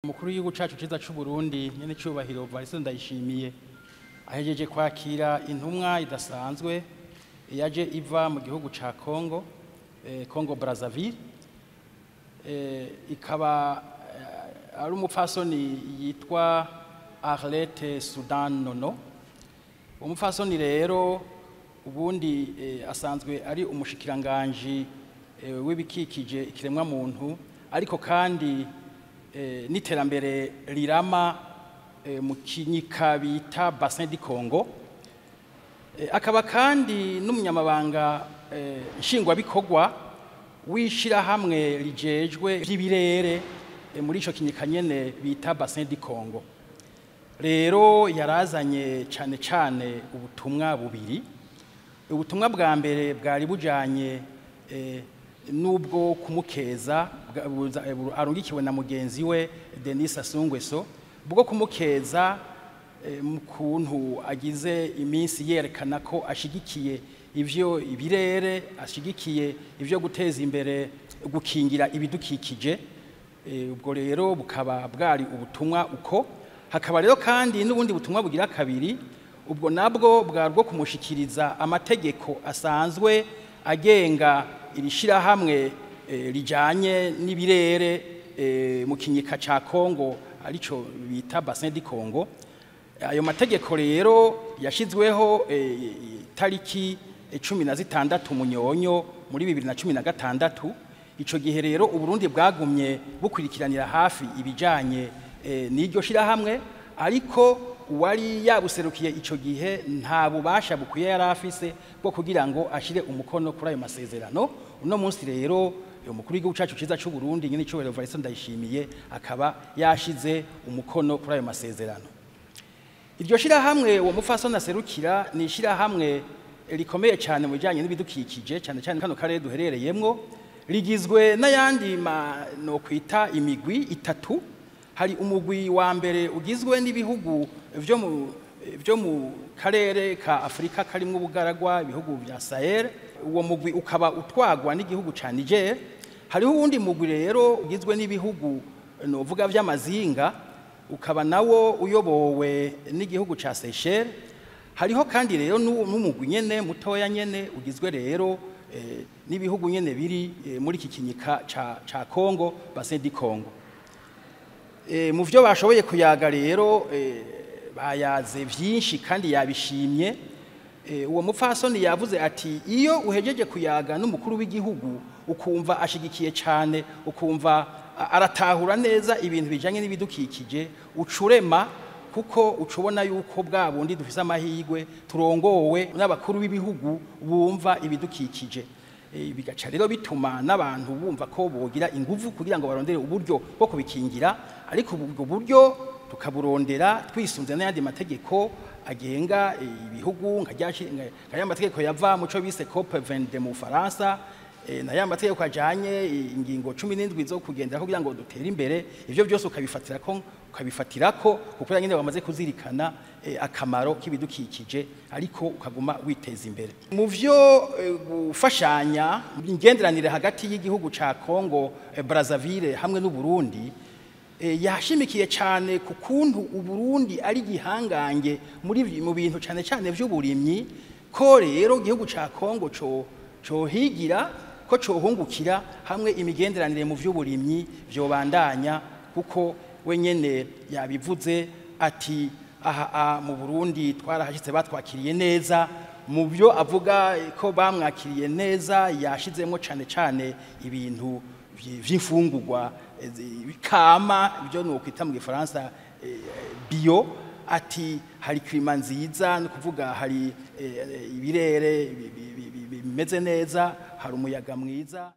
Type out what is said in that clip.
Umukuru w'igihugu cacu ciza c'u Burundi nyene cubahiro Evariste Ndayishimiye ahejeje kwakira intumwa idasanzwe yaje iva mu gihugu ca Congo, Congo Brazzaville, ikaba ari umupfasoni yitwa Arlette Sudan Nono. Umupfasoni rero ubundi asanzwe ari umushikiranganji w'ibikikije ikiremwa muntu, ariko kandi n'iterambere rirama mu kinyika bita Bassin du Congo, akaba kandi n'umunyamabanga nshingwabikorwa w'ishirahamwe rijejwe vy'ibirere muri ico kinyika nyene bita Bassin du Congo. Rero yarazanye cane cane ubutumwa bubiri. Ubutumwa bwa mbere bwari bujanye nubwo kumukeza arungikiwe na mugenzi we Denis Sassou Nguesso, bwo kumukeza mu kuntu agize iminsi yerekana ko ashigikiye ivyo ibirere, ashigikiye ivyo guteza imbere gukingira ibidukikije. Ubwo rero bukaba bwari ubutumwa uko. Hakaba rero kandi n'ubundi butumwa bugira kabiri, ubwo nabwo bwari bwo kumushikiriza amategeko asanzwe agenga iri shirahamwe rijanye n'ibirere mu kinyika ca Congo, arico bita Bassin du Congo. Ayo mategeko rero yashizweho tariki 16 Munyonyo muri 2016. Ico gihe rero Uburundi bwagumye bukwirikiranira hafi ibijanye n'iryo shirahamwe, ariko uwari yabuserukiye ico gihe nta bubasha bukwiye yari afise bwo kugira ngo ashire umukono kuri ayo masezerano. Uno munsi rero umukuru w'igihugu cacu ciza c'u Burundi nyene icubahiro Evariste Ndayishimiye akaba yashize umukono kuri ayo masezerano. Iryo shirahamwe uwo mupfasoni aserukira ni ishirahamwe rikomeye cane mu bijanye n'ibidukikije, cane cane kano karere duherereyemwo. Rigizwe n'ayandi no kwita imigwi itatu. Hari umugwi wa mbere ugizwe n'ibihugu vyo mu karere ka Afrika karimwo ubugaragwa, ibihugu vya Sahel. Uwo mugwi ukaba utwagwa n'igihugu ca Niger. Hariho uwundi mugwi rero ugizwe n'ibihugu novuga vy'amazinga, ukaba nawo uyobowe n'igihugu ca Seychelles. Hariho kandi rero n'umugwi nyene mutoya nyene ugizwe rero n'ibihugu nyene biri muri iki kinyika ca Congo, Bassin du Congo. Mu vyo bashoboye kuyaga rero bayaze vyinshi kandi yabishimye. Uwo mupfasoni yavuze ati iyo uhejeje kuyaga n'umukuru w'igihugu ukumva ashigikiye cane, ukumva aratahura neza ibintu bijanye n'ibidukikije, ucurema kuko ucubona yuko bwa bundi dufise amahirwe turongowe n'abakuru b'ibihugu bumva ibidukikije. Bigaca rero bituma n'abantu bumva ko bogira inguvu kugira ngo barondere uburyo bwo kubikingira, ariko ubwo buryo tukaburondera twisunze n'ayandi mategeko agenga ibihugu, nka ya mategeko yava mu co bise COP 22 mu Faransa, na ya mategeko ajanye ingingo 17 zo kugendera kugira ngo dutere imbere. Ivyo byose ukabifatirako kuko nyene bamaze kuzirikana akamaro k'ibidukikije, ariko ukaguma witeza imbere mu vyo gufashanya ingenderanire hagati y'igihugu ca Congo Brazzaville hamwe n'u Burundi. Yashimikiye cane ku kuntu Uburundi ari gihangange muri mu bintu cane cane vy'uburimyi, ko rero igihugu ca Congo cohigira ko cohungukira hamwe imigenderanire mu vy'uburimyi vyobandanya, kuko we nyene yabivuze ati aha mu Burundi twarahashitse batwakiriye neza. Mu byo avuga ko bamwakiriye neza yashizemo cane cane ibintu vy'imfungurwa kama, ibyo nokwita mu gifaransa bio. Ati hari klima nziza, no kuvuga hari ibirere bimeze neza, hari umuyaga mwiza.